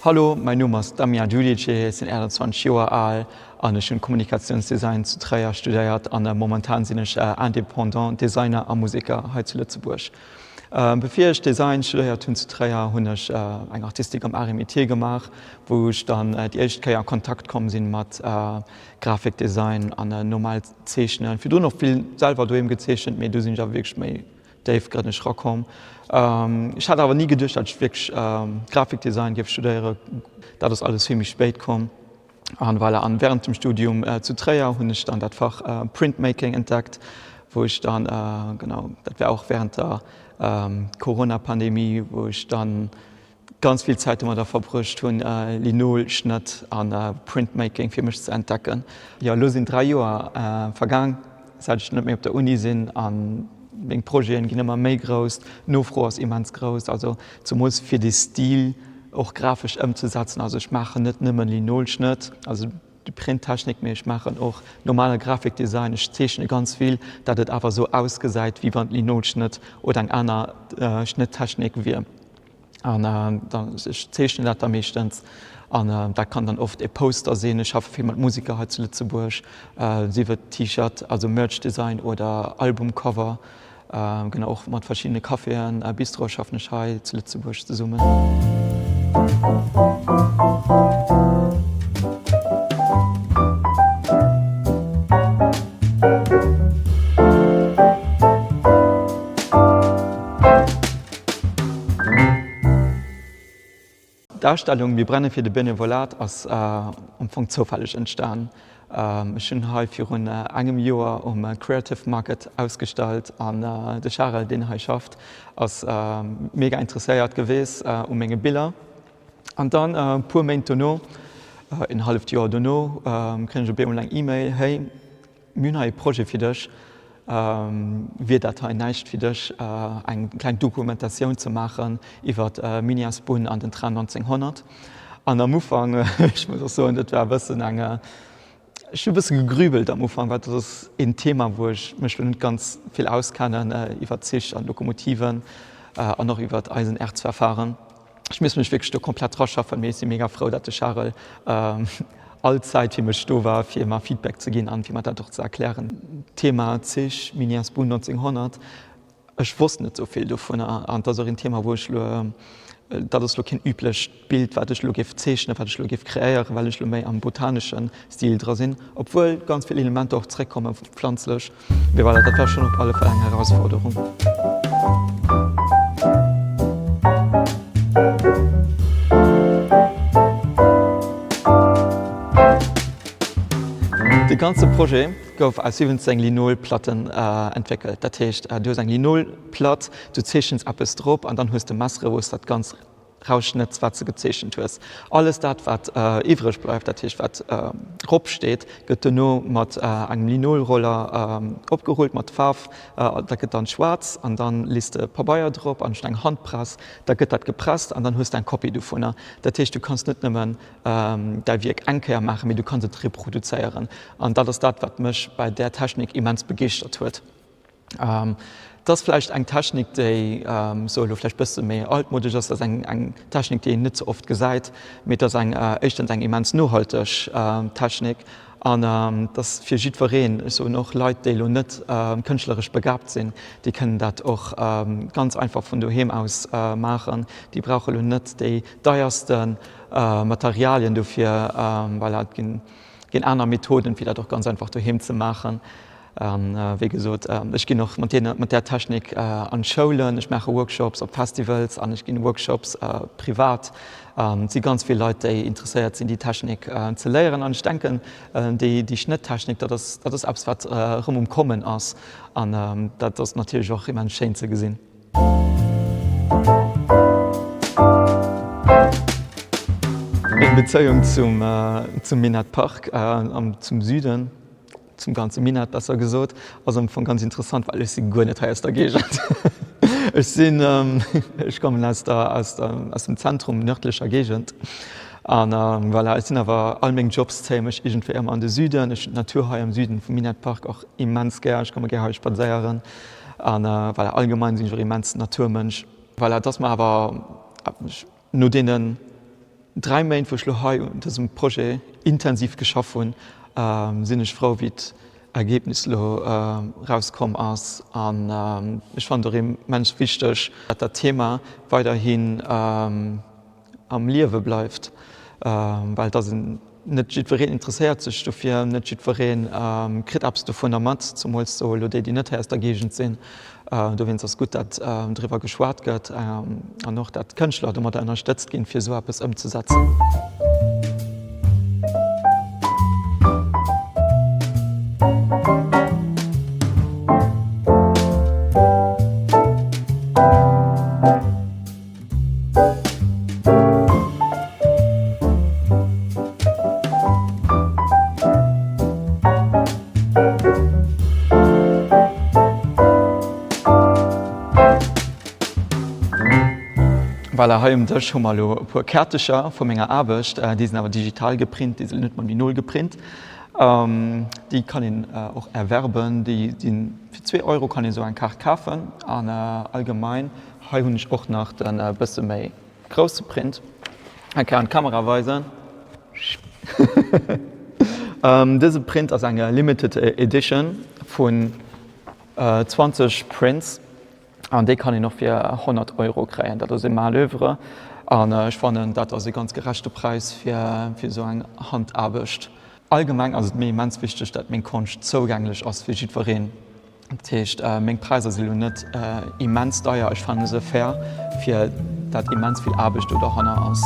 Hallo, mäin Numm ass Damien Giudice, ech sinn 21 Joer al an ech hunn Kommunikatiounsdesign zu Tréier studéiert an momentan sinn ech Indépendant Designer a Museker hei zu Lëtzebuerg. Bevir ech Design studéiert hunn zu Tréier, hunn ech eng Artistik am Arts et Métiers gemaach, wou ech dann déi éischt Kéier a Kontakt komm sinn mat Grafikdesign an normal Zeechnen. Virdrun och vill selwer doheem gezeechent, mee do sinn ech awer wierklech méi déifgrënneg rakomm. Ech hat awer ni geduecht, datt ech wierklech Grafikdesign géif studéieren. Dat ass alles vill méi spéit komm. An voilà, an während dem Studium zu Tréier hunn ech dann dat Fach Printmaking entdeckt, wou ech dann, genau, dat war och während der Corona-Pandemie, wou ech dann ganz vill Zäit domadder verbruecht hunn, Linolschnëtt a Printmaking fir mech ze entdecken. Jo, elo sinn 3 Joer vergaang, säit ech net méi op der Uni sinn a meng Projeten ginn ëmmer méi grouss. D'Nofro ass immens grouss, also zemools fir dee Stil och grafesch ëmzesetzen. Also ech maachen net nëmmen Linolschnëtt, also déi Printtechnik, mee ech maachen och normale Grafikdesign. Ech zeechne ganz vill, dat et awer esou ausgesäit, wéi wann et Linolschnëtt oder eng aner Schnëtttechnik wier. An dann, ech zeechnen dat da meeschtens an dat kann dann oft e Poster sinn. Ech schaffe vill mat Musiker hei zu Lëtzebuerg, sief et T-Shirt, also Merch Design oder Albumcover. Genau, och mat verschiddene Caféen a Bistroe schaffen ech hei zu Lëtzebuerg zesummen. D'Ausstellung Mir brenne fir de Benevolat ass am Fong zoufälleg entstan. Ech hunn hei virun engem Joer um Creative Market ausgestallt an de Charel, deen hei schafft, ass mega interesséiert gewees u menge Biller. An dann e puer Méint dono, en halleft Joer dono, kréien ech op eemol eng E-Mail, Hey, Mir hunn hei e Projet fir dech. Wier dat hei näischt fir dech, eng kleng Dokumentatioun ze maachen iwwer d'Miniasbunn an den Train 1900? An am Ufank, ech muss och soen, dat war e bëssen eng, ech hu e bësse gegrübelt am Ufank, well dat ass een Thema, wou ech mech lo net ganz vill auskennen, iwwer Zich an Lokomotiven an och iwwer Eisenerzverfahren. Ech misst mech wierklech do komplett raschaffen, mee ech si mega frou, dat de Charel all Zäit fir mech do war, fir mer Feedback ze ginn an fir mer dat och ze erklären. Thema Zich, Minias-Bunn 1900, ech wosst net sou vill dovunner an et ass och een Thema, wou ech lo, dat ass lo keen üblecht Bild, wat ech lo géif zeechnen, wat ech lo géif kreéieren, well ech lo méi am botanesche Stil dra sinn, obwuel ganz vill Elementer och zréckkomme pflanzlech. Mee voilà, dat war schonn op alle Fall eng Herausforderung. De ganze Projet gouf aus 17 Linolplatten entwéckelt. Dat heescht, du hues eng Linolplatt, du zeechens eppes drop an dann hues de Messere wou s dat Ganzt Rausschnëtz wat s de gezeechent hues. Alles dat wat iwwreg bleift, dat heescht wat rop steet, gëtt duerno mat engem Linolroller opgerullt mat Faarf. Dat gëtt dann schwaarz an dann lees de Pabeier drop an eng Handpress, da gëtt dat gepresst an dann hues de eng Kopie dovunner. Dat heescht du kanns net nëmmen däi Wierk eng Kéier maachen, mee du kanns et reproduzéieren an dat ass dat wat mech bei där Technik immens begeeschtert huet. Et ass vläicht eng Technik, déi sou elo vläicht bësse méi altmodesch ass. Dat ass eng Technik, déi een net sou oft gesäit, mee et ass eng éischtens eng immens nohalteg Technik an et ass fir jiddwereen, ech soen och Leit, déi elo net kënschtleresch begaabt sinn, déi kënnen dat och ganz einfach vun doheem aus maachen. Déi brauche elo net déi deierste Materialien dofir. Voilà, et ginn aner Methoden, fir dat och ganz einfach doheem ze maachen. An wéi gesot, ech ginn och mat deene, mat där Technik an d'Schoulen, ech maache Workshops op Festivals an ech ginn Workshops privat. Et si ganz vill Leit, déi interesséiert sinn, déi Technik ze léieren. An ech denken, déi, déi Schnëtttechnik, dat ass, dat ass eppes, wat erëm um Kommen ass. An dat ass natierlech och immens schéin ze gesinn. Meng Bezéiung zum, zum Minett Park an zum Süden. Zum ganze Minett besser gesot, ass am Fong ganz interessant, well ech si guer net hei aus der Géigend. Ech sinn, ech kommen aus der, aus der, aus dem Zentrum, nördlecher Géigend. An voilà, ech sinn awer, all meng Jobs zéie mech iergendwéi ëmmer an de Süden. Ech hunn d'Natur hei am Süden vum Minett Park och immens gär. Ech komme gär hei spadséieren. An voilà, allgemein sinn ech och immens Naturmënsch. Voilà, et ass mer awer no deenen. 3 Méint, wou ech lo hei un dësem Projet intensiv geschaff hunn, sinn ech frou, wéi d'Ergebnis lo rauskomm ass. An ech fannen et och immens wichteg, dat dat Thema weiderhin am Liewe bleift, well et ass en, net jiddwereen interesséiert sech dofir, net jiddweree kritt eppes dovunner mat, zemools elo déi, déi net hei aus der Géigend sinn. Dowéinst ass gutt, dat driwwer geschwat gëtt an och dat Kënschtler domadder ënnerstëtzt ginn, fir esou eppes ëmzesetzen. Voilà, hei um Dësch hu mer elo e puer Käertecher vu menger Aarbecht. Déi sinn awer digital geprint, déi sinn net mam Linol geprint. Déi kann een och erwerben, déi sinn fir zwee Euro kann een esou eng Kaart kafen. An allgemein Hei hunn ech och nach den e bësse méi grousse Print. Eng Kéier an d'Kamera weisen. Dëse Print ass eng limited edition vun 20 Prints an déi kann een och fir 100 Euro kréien. Dat ass e Mal Oeuvre an ech fannen dat ass e ganz gerechte Präis fir esou eng Handaarbecht. Allgemeng ass et mir immens wichteg, dat meng Konscht zougänglech ass fir jiddwereen. Dat heescht, meng Präisser si lo net immens deier, ech fanne se fair, fir dat immens vill Aarbecht do dohanner ass.